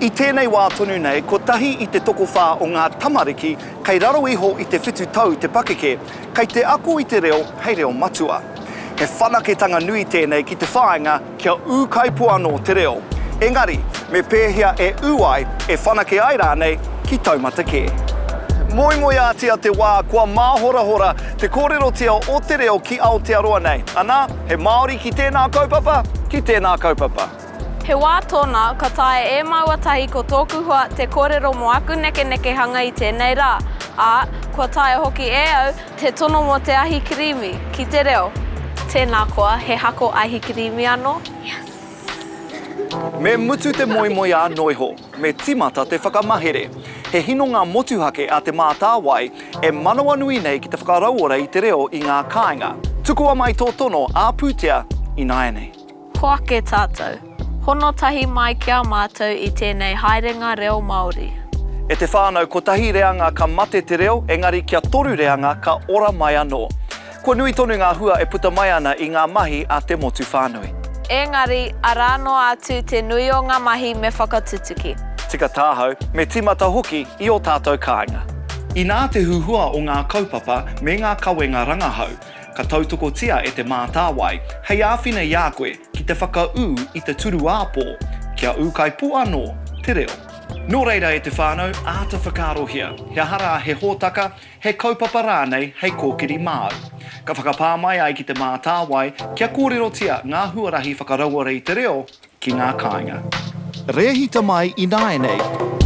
I tēnei wā tonu nei, kotahi i te tokowhā o ngā tamariki kei raro iho i te whitu tau te pakeke, kei te ako i te reo hei reo matua. He whanaketanga nui tēnei ki te whāinga kia ūkaipō anō te reo. Engari, me pēhea e ū ai, e whanake ai rānei ki taumata kē? Moemoeātia te wā kua māhorahora te kōrerotia o te reo ki Aotearoa nei, anā, he Māori ki tēnā kaupapa, ki tēnā kaupapa. He wā tōna ka taea e māua tahi ko tōku hoa te kōrero mō aku nekenekehanga i tēnei rā, ā, kua taea hoki e au Te tono mō te ahikirīmi, ki te reo. Tēnā koa, he hako ahikirīmi anō? Yes! Me mutu te moemoeā noiho, me tīmata te whakamahere. He hinonga motuhake a Te Mātāwai e manawanui nei ki te whakarauora i te reo i ngā kāinga. Tukua mai tō tono ā-pūtea ināianei. Hoake tātou. Hono tahi mai ki a mātou i tēnei haerenga reo Māori. E te whānau, kotahi reanga ka mate te reo, engari kia toru reanga ka ora mai anō. Kua nui tonu ngā hua e puta mai ana i ngā mahi a te motu whānui. Engari, arā noa atu te nui o ngā mahi me whakatutuki. Tika tāhau, me tīmata hoki i ō tātou kāinga. Inā te huhua o ngā kaupapa me ngā kawenga rangahau, Ka tautokotia e Te Mātāwai hei āwhina i a koe ki te whakaū i te turuāpō, kia ūkaipō anō te reo. Nō reira e te whānau, āta whakaarohia, he aha rā he hōtaka, he kaupapa rānei hei kōkiri māu. Ka whakapā mai ai ki Te Mātāwai kia kōrerotia ngā huarahi whakarauora i te reo ki ngā kāinga. Rēhita mai ināianei.